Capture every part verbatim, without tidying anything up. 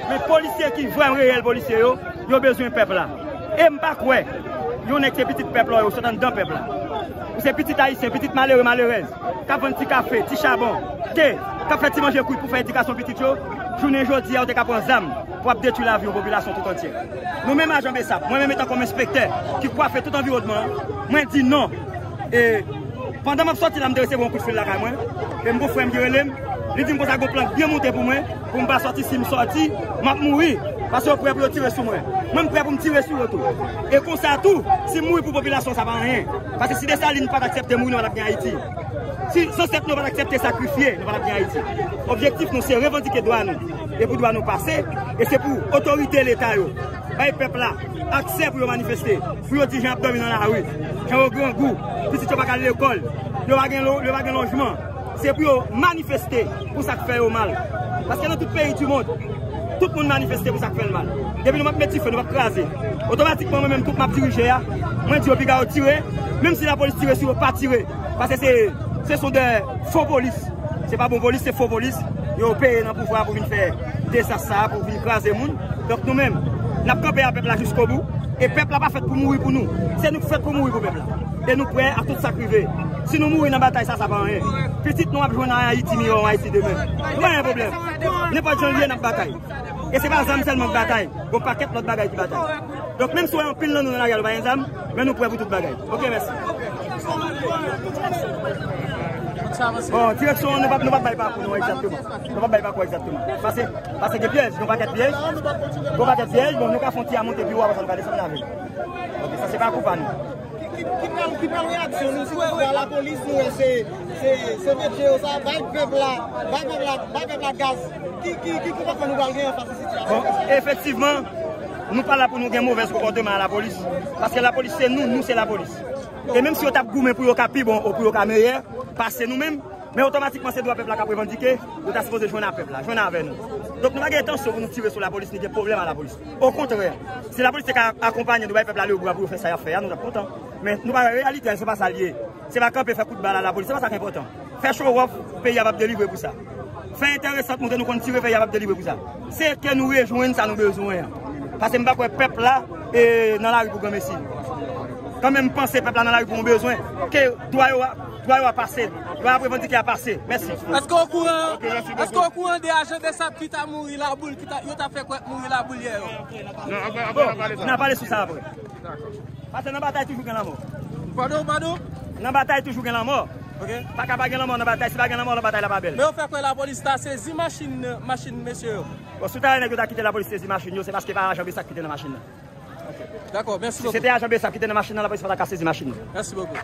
Men polisye ki vrèman reyèl polisye yo, yo bezwen pèp la. E m pa kwè yon nèg se pitit pèp la, yo sot anndan pèp la. Ou se pitit ayisyen, pitit malere, malerèz, k ap vann ti kafe, ti chabon, te, k ap fè ti manje kwit pou fè edikasyon pitit yo, jounen jodi a, ou te ka pran zam pou ap detwi lavi yon popilasyon tout antyè. Nou menm ajan BSAP, mwen menm etan kòm enspektè ki kwafe tout anviwònman an, mwen di non. E pandan m ap sòti la, m te resevwa yon kout fil lakay mwen. E m gon frè m ki rele m. Li di m konsa gon plan k byen moute pou mwen, pou m pa sòti. Si m sòti, m ap mouri. Paske yo prè pou yo tire sou mwen. Mwen, m prè pou m tire sou yo tou. E konsa tou, si m mouri pou popilasyon, sa pa anyen. Paske si Desalin pa t aksepte mouri, nou pa t ap gen Ayiti. Si zansèt nou pa t aksepte sakrifye, nou pa t ap gen Ayiti. Objektif nou, se revandike dwa nou. E pou dwa nou pase, e se pou otorite Leta yo bay pèp la aksè pou yo manifeste, pou yo di jan y ap dòmi nan lari, jan yo grangou, pitit yo pa ka al lekòl, yo pa gen lo-, yo pa gen lojman. Se pou yo manifeste pou sa k fè yo mal. Paske nan tout peyi di mond, tout moun manifeste pou sa k fè l mal. Depi nou p ap met dife, nou p ap kraze. Otomatikman, mwen menm, tout m ap dirije a, mwen di yo piga yo tire, menm si lapolis tire sou yo, pa tire. Paske se, se son de fo polis. Se pa bon polis, se fo polis. Yo peye nan pouvwa pou vin fè dezas sa a, pou vin kraze moun. Donk nou menm, n ap kanpe a pèp la jiskobou. E pèp la pa fèt pou mouri pou nou. Se nou k fèt pou mouri pou pèp la. E nou prè a tout sa k rive. Si nou mouri nan batay sa, sa pa anyen. Pitit nou ap jwenn an Ayiti miyò, an Ayiti demen. Nou pa gen pwoblèm. Nenpòt jan l ye, n ap batay. E se pa zam sèlman k batay. Gon pakèt lòt bagay ki batay. Donk, menm si w wè anpil nan nou nan lari a, nou pa gen zam, men nou prè pou tout bagay. Oke, mèsi. Bon, direksyon an, nou p ap, nou p ap bay pakou nou egzakteman. Nou p ap bay pakou egzakteman. Pase, pase gen pyèj, gon pakèt pyèj. Gon pakèt pyèj, bon, nou ka fè yon ti a monte pi wo, apre sa nou ka desann avè l. Oke, sa se pakou pa nou. Ki, ki, ki bèl, ki bèl reyaksyon nou sou pouvwa lapolis, nou wè se, se, se metye yo sa, bay pèp la, bay pèp la, bay pèp la gaz. Ki, ki, ki konpòtman nou pral gen anfas a sitiyasyon? Bon, efektivman, nou pa la pou nou gen movèz konpòtman a lapolis. Paske lapolis se nou, nou se lapolis. E menm si yo t ap goumen pou yo ka pi bon ou pou yo ka meyè pase nou menm, men otomatikman se dwa pèp la k ap revandike, yo ta sipoze jwenn a pèp la, jwenn avè nou. Donk nou pa gen entansyon pou nou tire sou lapolis, ni gen pwoblèm a lapolis. Okontrè, si lapolis te ka akonpanye nou, bay pèp la lebra pou yo fè sa y ap fè a, nou t ap kontan. Men nou pa wè reyalite a, se pa sa l ye. Se pa kanpe fè kout bal a lapolis, se pa sa k enpòtan. Fè show off, peyi a p ap delivre pou sa. Fè enteresan, montre nou konn tire, peyi a p ap delivre pou sa. Se ke nou rejwenn sa nou bezwen an. Paske m pa kwè pèp la, e, nan lari pou granmesi. Kanmenm, m panse pèp la nan lari pou yon bezwen. Ke dwa yo a, dwa yo a pase. Dwa y ap revandike a pase. Mèsi. Èske w okouran, èske w okouran de ajan BSAP ki ta mouri laboul, ki ta, yo ta fè kwèk mouri laboul yè yo? Non, apre, apre, n a pale sa. N a pale sou sa apre. Paske nan batay toujou gen lanmò. Padon, padon? Nan batay toujou gen lanmò. Ok. Pa ka pa gen lanmò nan batay. Si pa gen lanmò nan batay la pa bèl. Men yo fè kwè lapolis ta sezi machin, machin mesye yo. Bon, si w ta wè nèg yo ta kite lapolis sezi machin yo, se paske pa ajan BSAP ki te nan machin nan. Ok. Dakò, mèsi bokou. Si se te ajan BSAP ki te nan machin nan, lapolis pa ta ka sezi machin nan. Mèsi bokou.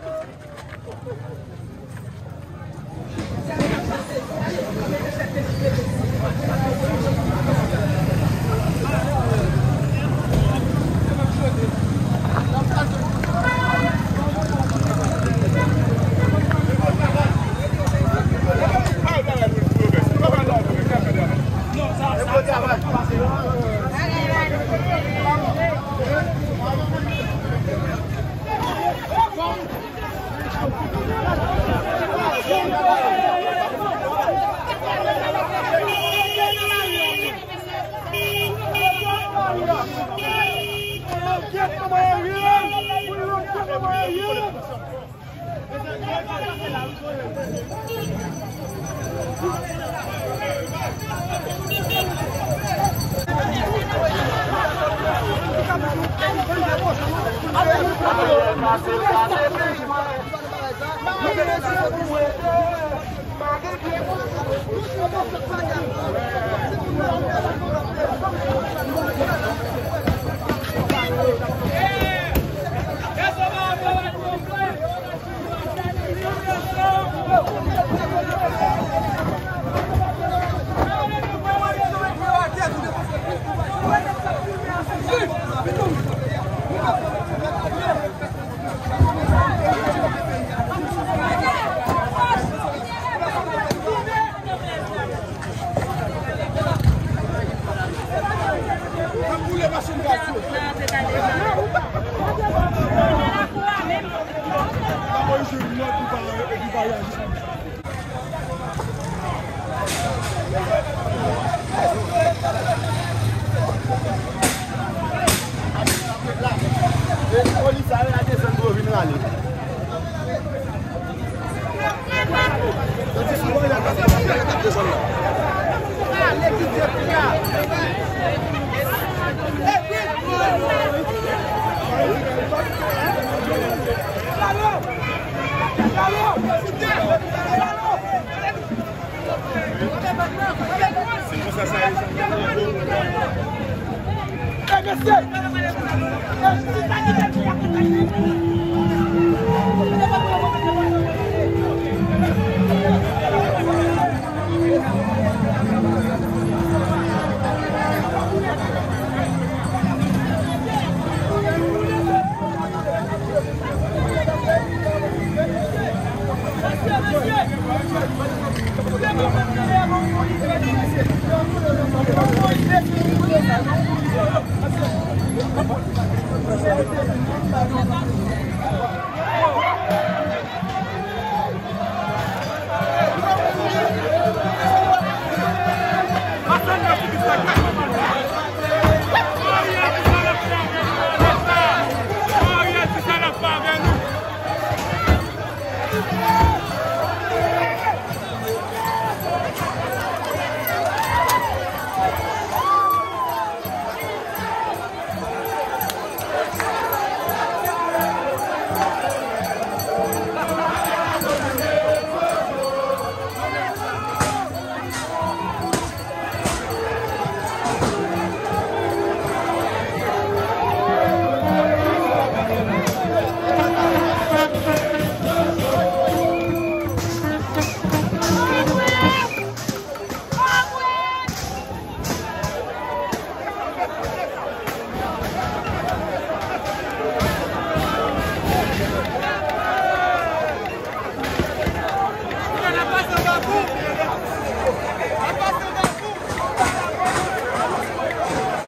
Polis la, yo la desann pou yo vin rale.